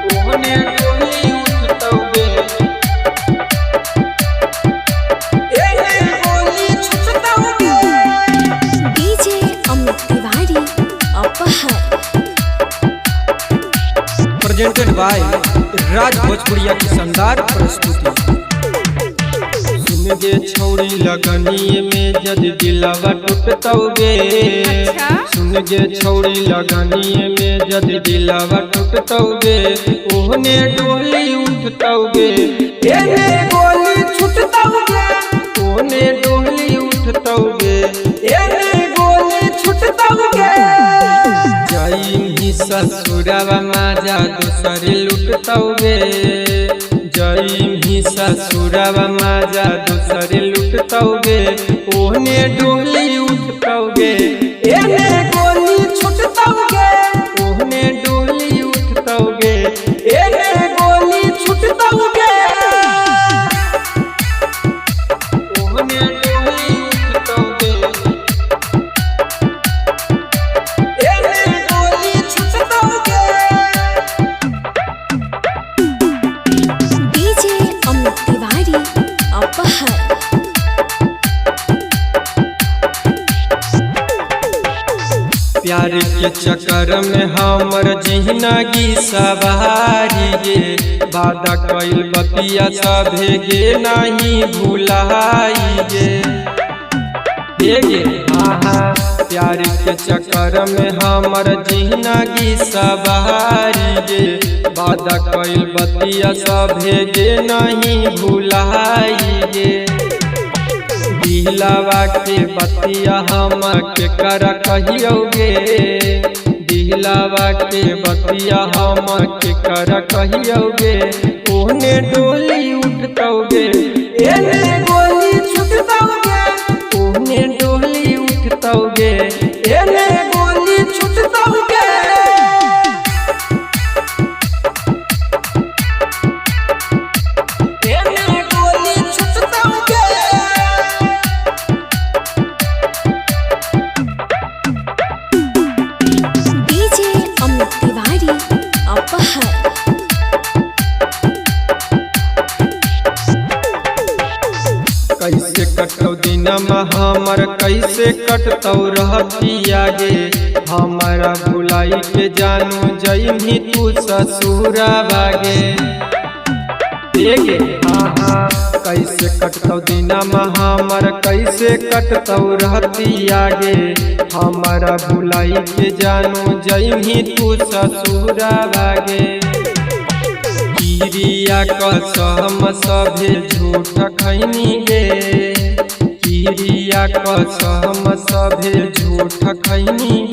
ओहने डोली उठतौ गे, एने गोली छुटतौ गे। DJ Amit Tiwari Aphar. Presented by राज भोजपुरिया की शानदार प्रस्तुति। सुन गे छौड़ी, लगनी में जद दिलवा टूटतौ गे। अच्छा। सुन गे छौड़ी, लगनी में जद दिलवा टूटतौ गे, ओहने डोली उठतौ गे, एने गोली छुटतौ गे। ओहने डोली उठतौ गे, एने गोली छुटतौ गे। जइमी ससुरवा, माजा दोसर लुटतौ गे। जइमी ससुरवा, माजा दोसर लुटतौ गे। ओहने डोली उठतौ गे, एने गोली छुटतौ गे। ओहने डोली उठतौ गे, एने गोली छुटतौ गे। ओहने डोली उठतौ गे, एने गोली छुटतौ गे। डीजे अमित तिवारी अपहर। प्यार के चक्कर में हमर जिंदगी सवारी गे। वादा कइल बतिया सभे गे नहीं भुलाई गे। हे गे, हाँ, प्यार के चक्कर में हमर जिंदगी सवारी गे। वादा कइल बतिया सभे गे नहीं भुलाई गे। दिलवा के बतिया हम के कर कहियोगे? दिलवा के बतिया हम के कर कहियोगे? ओने डोली उठतौगे, एने गोली छुटतौगे। ओने डोली उठतौगे, एने गोली छुटतौगे। एने गोली छुटतौगे। डीजे अमित तिवारी अपहर। कैसे कटौ दिनमा हमर, कैसे कटतौ रहतिया गे? हमारा भुलाई के जानू जइमी तू ससुरवा गे। हे गे, हाँ, कैसे कटतौ दिनमा हमर, कैसे कटतौ रहतिया गे? हमारा भुलाई के जानू जइमी तू ससुरवा गे। किरिया कसम सभे झूठ खैनी गे। किरिया कसम सभे झूठ खैनी